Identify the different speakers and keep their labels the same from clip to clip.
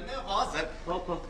Speaker 1: Uyalmang hozir.
Speaker 2: Hop, hop.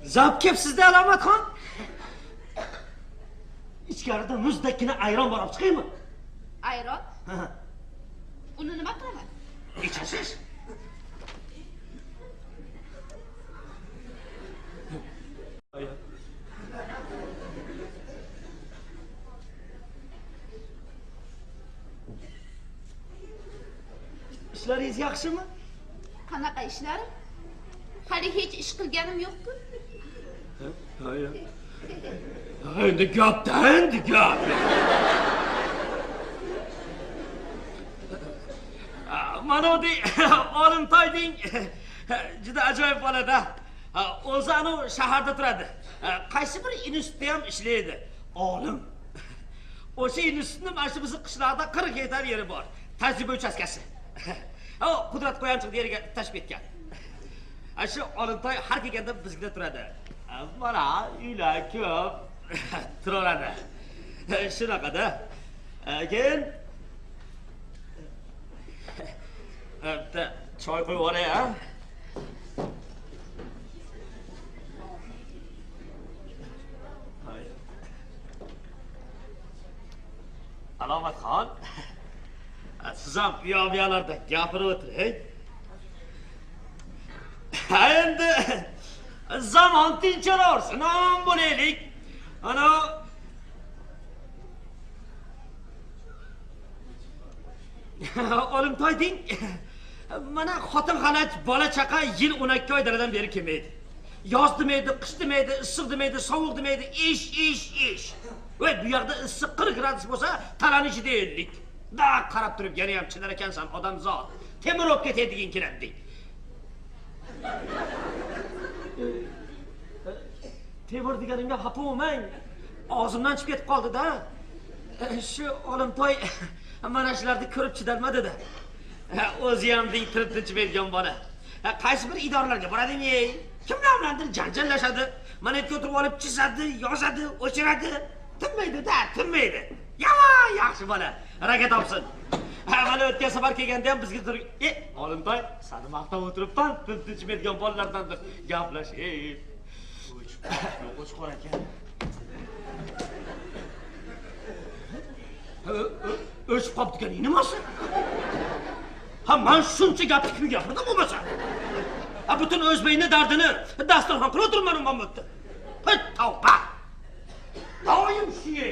Speaker 2: Zap kepsizda Alomatxon. Ichkarida muzdakkina ayron bor, olib chiqaymi?
Speaker 3: Ayron?
Speaker 2: Ha.
Speaker 3: Uni nima qilaman?
Speaker 2: Ichasiz. Ishlaringiz yaxshimi?
Speaker 3: Qanaqa ishlarim? Hali hech ish qilganim yo'q-ku.
Speaker 2: Hayır. Endi gap-da, endi gap. Mana u Olimtoy deng, juda ajoyib bolada. O'zi anu shaharda turadi. Qaysi bir institutda ham ishlaydi. Olim. O'sha institutni mana shu bizni qishloqda 40 gektar yeri bor. Tajriba uchastkasi. O Qudrat Qo'yanchiq yeriga tashib ketgan. Shu Olimtoy har kelganda bizga turadi. Mana uylar ko'p turaveradi. Shunaqada. Keyin bitta choy qo'yib yuboray, a? Alomatxon, siz ham u yoq bu yoqlarda gapirib o'tiring. Ha, endi zamon tinchalaversin, omon bo'laylik. Ana Olimtoy deng, mana xotin xalaj, bola chaqa yil 12 oy daladan beri kelmaydi. Yoz demaydi, qish demaydi, issiq demaydi, sovuq demaydi, ish, ish, ish. Voy, bu yoqda issiq 40 gradus bo'lsa, talani ichida 50. Da qarab turib yana ham chidar ekansan odamzod. Temir o'p ketaydigin keladi deng. Temir deganimga xafa bo'lmang. Og'zimdan chiqib ketib qoldi-da. Shu Olimtoy mana shularni ko'rib chidalmadi-da. O'zi ham deng tirib tinchmaydigan bola. Qaysi bir idoralarga boradimi? Kimlar bilandir janjallashadi. Mana yerga o'tirib olib chizadi, yozadi, o'chiradi. Tinmaydi-da, tinmaydi. Yomon yaxshi bola. Raka topsin. Mana o'tgan safar kelganda ham bizga turib, Olimtoy, seni maqtab o'tiribman, tinchmaydigan bolalardan deb gaplashib.
Speaker 1: Qo'chqor aka.
Speaker 2: O'chib qolib deganing nimasi? Ha, men shuncha gapni kimga gapirdim bo'lmasa? Ha, butun o'zbekni dardini dasturxon qilib o'tiribman u Mahmudni. Hey, tavba! Doim shu.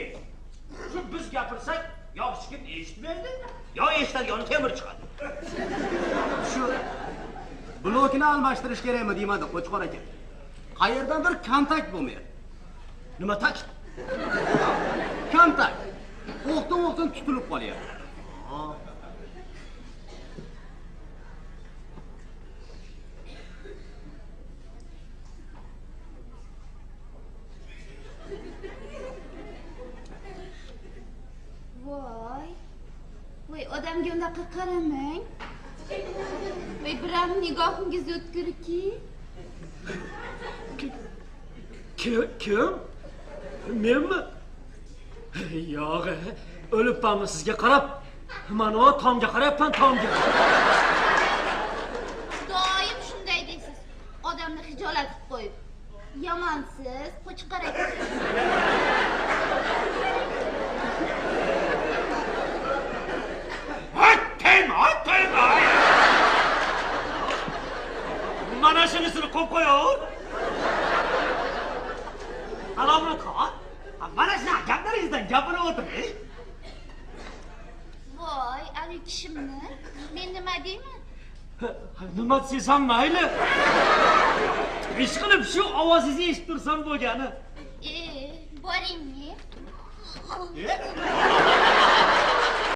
Speaker 2: Shu biz gapirsak, yo hech kim eshitmaydi, yo eshitadigani temir chiqadi.
Speaker 4: Shu blokini almashtirish kerakmi deyman, Qo'chqor aka. Qayerdan bir kontakt bo'lmaydi.
Speaker 2: Nima takt?
Speaker 4: Kontakt. O'qtin-o'qtin tutilib qolyapti.
Speaker 3: Voy. Voy, odamga unaqa qaramang. Voy, biram nigohingiz o'tkirki.
Speaker 2: Kim? Menmi? Yo'q, o'libmanmi sizga qarab? Mana o tomga qarayapman, tomga.
Speaker 3: Doim shunday deysiz. Odamni xijolat qilib qo'yib. Yomonsiz, Qo'chqor aka.
Speaker 2: Tegma, tegma. Mana shunisini qo'yib qo'yaver. Alomatxon, mana shunaqa gaplaringizdan gapirib o'tiring.
Speaker 3: Voy, ali kishimni. Men nima deyman?
Speaker 2: Nima desam mayli. Ish qilib shu ovozingizni eshitib tursam bo'lgani.
Speaker 3: Boring.
Speaker 4: E?